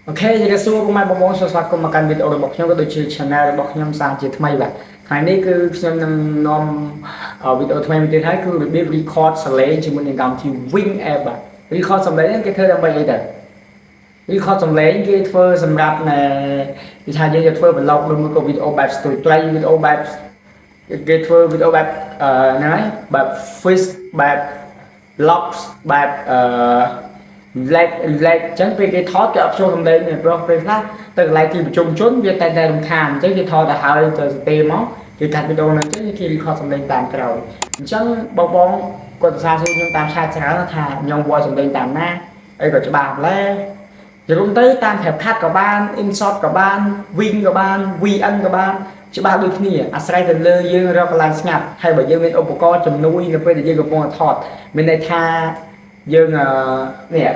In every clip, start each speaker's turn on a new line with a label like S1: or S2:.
S1: OK ជម្រាបសួរពុកម៉ែបងប្អូនសូមស្វាគមន៍មកកាន់វីដេអូរបស់ខ្ញុំក៏ដូចជា Channel របស់ខ្ញុំសាជាថ្មីបាទថ្ងៃនេះគឺខ្ញុំនឹងនាំវីដេអូថ្មីមួយទៀតហើយគឺរបៀប record សំឡេងជាមួយនឹងកម្មវិធី Wing App បាទ record សំឡេងហ្នឹងគេធ្វើដើម្បីអីទៅ record សំឡេងគេធ្វើសម្រាប់ណែគេថាយើងจะធ្វើ vlog ឬមួយក៏វីដេអូបែប story វីដេអូបែបគេធ្វើវីដេអូបែបអឺហ្នឹងហើយបែប face បែប vlogs បែបអឺ vlog vlog អញ្ចឹងពេលគេថតគេអត់ចូលសំឡេងទេព្រោះពេលខ្លះទៅកន្លែងទីប្រជុំជនវាតែតែរំខានអញ្ចឹងគេថតទៅហើយទៅស្ទេមកគេកាត់វីដេអូហ្នឹងអញ្ចឹងគេ record សំឡេងតាមក្រោយអញ្ចឹងបងបងគាត់សរសើរសួរខ្ញុំតាម chat ច្រើនថាខ្ញុំ voice សំឡេងតាមណាអីក៏ច្បាស់ម្ល៉េះនិយាយរួមទៅតាម CapCut ក៏បាន InShot ក៏បាន Wing ក៏បាន VN ក៏បានច្បាស់ដូចគ្នាអាស្រ័យទៅលើយើងរកកន្លែងស្ងាត់ហើយបើយើងមានឧបករណ៍ជំនួយនៅពេលដែលយើងកំពុងតែថតមានន័យថាយើងអឺនេះ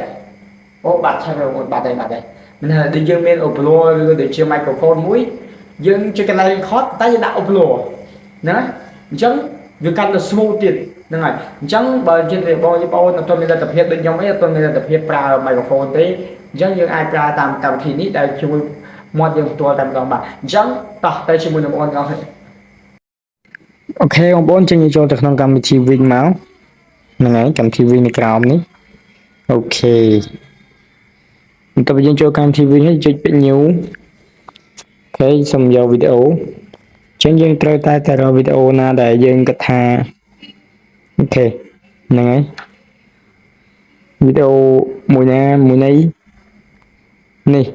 S1: អូបាត់ឆាប់អូបាត់ហើយបាត់ហើយមានន័យថាដូចយើងមានឧបករណ៍ឬក៏ដូចជា microphone មួយយើងចុចកន្លែង record តែយើងដាក់ឧបករណ៍ណាអញ្ចឹងវាកាន់តែ smooth ទៀតហ្នឹងហើយអញ្ចឹងបើជាបងប្អូនអត់ទាន់មានលទ្ធភាពដូចខ្ញុំអីអត់ទាន់មានលទ្ធភាពប្រើ microphone ទេអញ្ចឹងយើងអាចប្រើតាមកម្មវិធីនេះដែលជួយមាត់យើងផ្ទាល់តែម្ដងបាទអញ្ចឹងតោះទៅជាមួយនឹងបងប្អូនទាំងអស់គ្នាOK បងប្អូនចេញចូលទៅក្នុងកម្មវិធីវិញមកហ្នឹងហើយកម្មវិធីវិញនៅក្រោមនេះOK បន្ទាប់ពីយើងចូលកម្មវិធីវិញហើយចុចពាក្យ new OK សូមយកវីដេអូអញ្ចឹងយើងត្រូវតែទៅរកវីដេអូណាដែលយើងគិតថាOK ហ្នឹងហើយវីដេអូមួយណាមួយនៃនេះ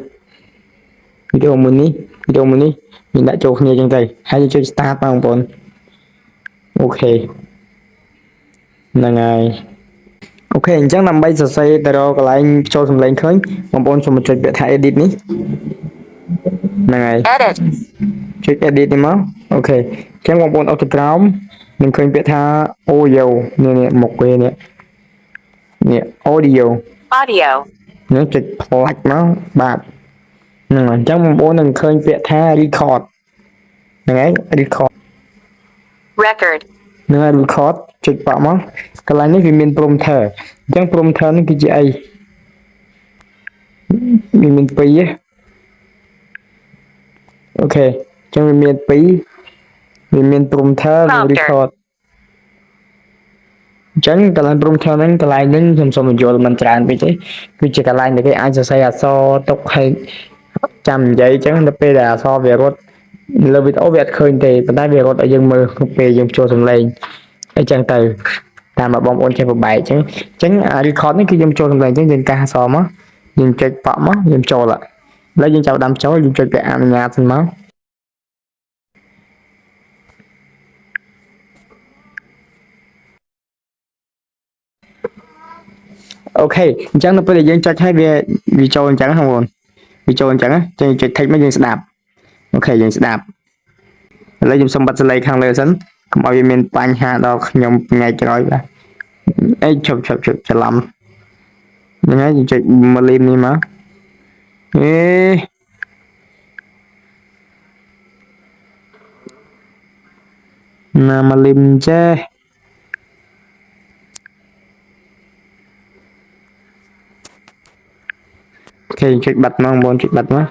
S1: វីដេអូមួយនេះវីដេអូមួយនេះយើងដាក់ចូលគ្នាអញ្ចឹងទៅហើយយើងចុច start បងប្អូន OK ហ្នឹងហើយ OK អញ្ចឹងដើម្បីសរសេរទៅរកកន្លែងចូលសំឡេងឃើញបងប្អូនសូមចុចពាក្យថា edit នេះហ្នឹងហើយ
S2: Edit.
S1: ចុច edit នេះមក OK អញ្ចឹងបងប្អូនអត់ទៅក្រោមនឹងឃើញពាក្យថា audio នេះនេះមុខវានេះនេះ audio
S2: Audio.
S1: នេះចុចផ្លាច់មកបាទហ្នឹងហើយអញ្ចឹងបងប្អូននឹងឃើញពាក្យថា record ហ្នឹងហើយ record
S2: Record.
S1: ហ្នឹងហើយ record ចុចប៉មកកន្លែងនេះវាមាន prompter អញ្ចឹង prompter នេះគឺជាអីវាមានពីរ OK អញ្ចឹងវាមានពីរវាមាន prompter និង
S2: Prompter
S1: record អញ្ចឹងកន្លែង prompter ហ្នឹងកន្លែងហ្នឹងខ្ញុំសូមបញ្យល់មិនច្រើនពេកទេគឺជាកន្លែងដែលគេអាចសរសេរអក្សរទុកឲ្យចាំនិយាយអញ្ចឹងដល់ពេលដែលអក្សរវារត់លើវីដេអូវាអត់ឃើញទេប៉ុន្តែវារត់ឲ្យយើងមើលក្នុងពេលយើងចូលសំឡេងអីចឹងទៅតាមមកបងប្អូនចេះប្របែកអញ្ចឹងអញ្ចឹងអា record នេះគឺយើងចូលសំឡេងអញ្ចឹងយើងកាសអក្សរមកយើងចុចប៉ក់មកយើងចូលឥឡូវយើងចាប់ដើមចូលយើងចុចពាក្យអនុញ្ញាតសិនមក OK អញ្ចឹងនៅពេលដែលយើងចុចហើយវាវាចូលអញ្ចឹងហ្នឹងបងប្អូនវាចូលអញ្ចឹងណាអញ្ចឹងចុច tick មកយើងស្ដាប់ OK យើងស្ដាប់ឥឡូវខ្ញុំសុំបិទសលេងខាងលើសិនកុំឲ្យវាមានបញ្ហាដល់ខ្ញុំថ្ងៃក្រោយបាទអីឈប់ឈប់ឈប់ច្រឡំហ្នឹងហើយយើងចុចមកលីមនេះមកអេណាមកលីមចេះ OK ចុចបាត់មកបងប្អូនចុចបាត់មក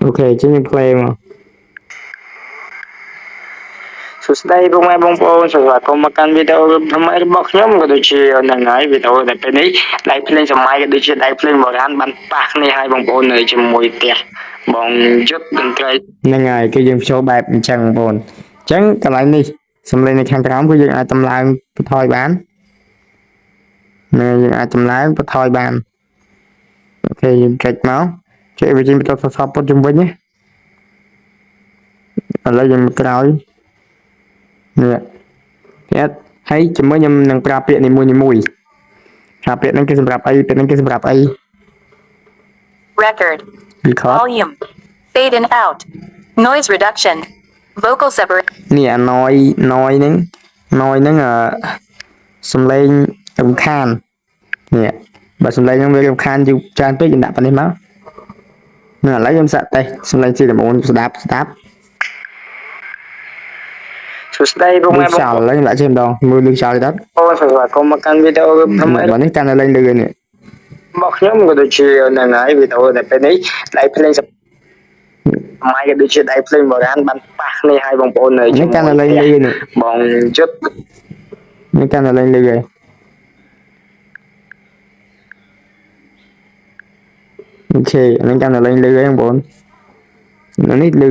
S1: OK អញ្ចឹងយើង play មកសួស្តីពុកម៉ែបងប្អូនសូមស្វាគមន៍មកកាន់វីដេអូថ្មីរបស់ខ្ញុំក៏ដូចជាហ្នឹងហើយវីដេអូដែលពេលនេះដៃភ្លេងសម័យក៏ដូចជាដៃភ្លេងបុរាណបានប៉ះគ្នាហើយបងប្អូននៅជាមួយផ្ទះបងយុទ្ធតន្ត្រីហ្នឹងហើយគឺយើងចូលបែបអញ្ចឹងបងប្អូនអញ្ចឹងកន្លែងនេះសំឡេងនៅខាងក្រោមគឺយើងអាចតម្លើងបន្ថយបានហ្នឹងហើយយើងអាចតម្លើងបន្ថយបាន OK យើងចុចមកចុចវាចេញបន្តសសរពុតជុំវិញណាឥឡូវយើងមកក្រោយនេះទៀតហើយជាមួយខ្ញុំនឹងប្រើពាក្យនីមួយនីមួយថាពាក្យហ្នឹងគឺសម្រាប់អីពាក្យហ្នឹងគឺសម្រាប់អី
S2: Record.
S1: Record.
S2: Volume. Fade in out. Noise reduction. Vocal separate.
S1: នេះអា noise noise ហ្នឹង noise ហ្នឹងអឺសំឡេងរំខាននេះបើសំឡេងហ្នឹងវារំខានយូរច្រើនពេកយើងដាក់ប៉ុណ្នេះមកហ្នឹងឥឡូវខ្ញុំសាកតេស្តសំឡេងជាដំបូងស្ដាប់ស្ដាប់
S3: សួស្តីពុកម៉ែ
S1: លឺ
S3: បង
S1: ខ្យល់ឥឡូវខ្ញុំដាក់ចេះម្ដងមើលលឺខ្យល់ទៀត
S3: ប្អូនសូមស្វាគមន៍មកកាន់វីដេអូថ្មី
S1: បើនេះកាន់តែលេងលឺនេះ របស់ខ្ញុំក៏ដូចជាហ្នឹងហើយវីដេអូនៅពេលនេះដៃភ្លេងសម័យក៏ដូចជាដៃភ្លេងបុរាណបានប៉ះគ្នាឲ្យបងប្អូននៅ
S3: នេះកាន់តែលេងលឺនេះ
S1: បងយុទ្ធ
S3: នេះកាន់តែលេងលឺហើយ OK អានេះកាន់តែលេងលឺហើយបងប្អូននេះលឺ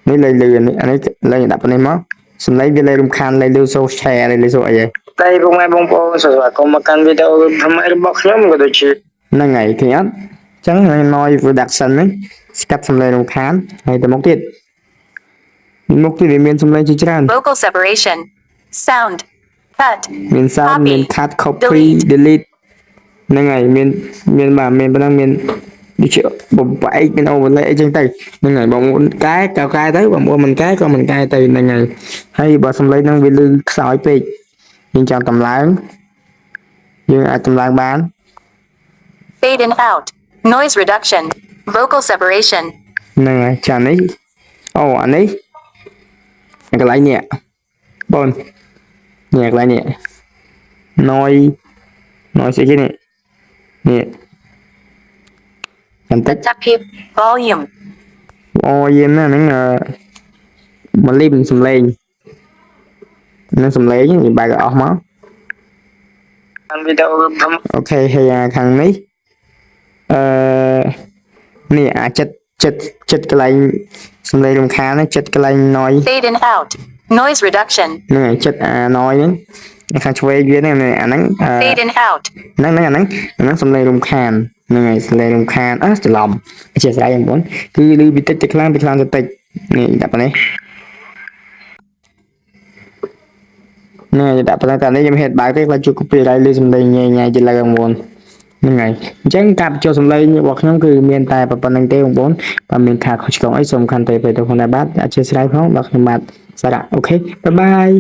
S3: នេះលេងលឺអានេះអានេះលេងដាក់ប៉ុណ្នេះមកសំឡេងវាលេងរំខានលេងលឺសូ share លេងលឺសូអីហើយ
S1: តែពុកម៉ែបងប្អូនសូមស្វាគមន៍មកកាន់វីដេអូថ្មីរបស់ខ្ញុំក៏ដូចជា
S3: ហ្នឹងហើយឃើញអត់អញ្ចឹង noise reduction ហ្នឹងស្កាត់សំឡេងរំខានហើយទៅមុខទៀតមុខទៀតវាមានសំឡេងជាច្រើន
S2: Vocal separation. Sound. Cut.
S3: មាន sound
S2: Copy.
S3: មាន cut copy
S2: Delete.
S3: delete ហ្នឹងហើយមានមានបាទមានប៉ុណ្ណឹងមានដូចជាបំបែកមាន overlay អីចឹងទៅហ្នឹងហើយបងប្អូនកែក៏កែទៅបងប្អូនមិនកែក៏មិនកែទៅហ្នឹងហើយហើយបើសំឡេងហ្នឹងវាលឺខ្សោយពេកយើងចង់តម្លើងយើងអាចតម្លើងបាន
S2: Fade in out. Noise reduction. Vocal separation.
S3: ហ្នឹងហើយចានេះអូអានេះកន្លែងនេះបងនេះកន្លែងនេះ noise noise ស្អីគេនេះនេះបន្តិច
S2: Volume.
S3: អូយេណាហ្នឹងអឺមកលីមសំឡេងហ្នឹងសំឡេងយើងបែកឲ្យអស់មក
S1: កាន់វីដេអូថ្មី
S3: OK ហើយអាខាងនេះអឺនេះអាចិត្តចិត្តចិត្តកន្លែងសំឡេងរំខានហ្នឹងចិត្តកន្លែង noise
S2: Fade in out. Noise reduction.
S3: ហ្នឹងហើយចិត្តអា noise ហ្នឹងនៅខាងឆ្វេងវាហ្នឹងនេះអាហ្នឹងអឺ
S2: Fade in out.
S3: ហ្នឹងហ្នឹងអាហ្នឹងអាហ្នឹងសំឡេងរំខានហ្នឹងហើយសំឡេងរំខានអើច្រឡំអធិស្ឋានបងប្អូនគឺឮពីតិចទៅខ្លាំងពីខ្លាំងទៅតិចនេះដាក់ប៉ុណ្ណេះនេះដាក់ប៉ុណ្ណេះតែនេះខ្ញុំហេតុបើកទេខ្លាចជួប copyright ឮសំឡេងញ៉ៃញ៉ៃជាលើបងប្អូនហ្នឹងហើយអញ្ចឹងការបញ្ចូលសំឡេងរបស់ខ្ញុំគឺមានតែប៉ុណ្្នឹងទេបងប្អូនបើមានការខុសឆ្គងអីសូមខន្តីទៅផងដែរបាទអធិស្ឋានផងបាទខ្ញុំបាទសារៈ OK bye bye.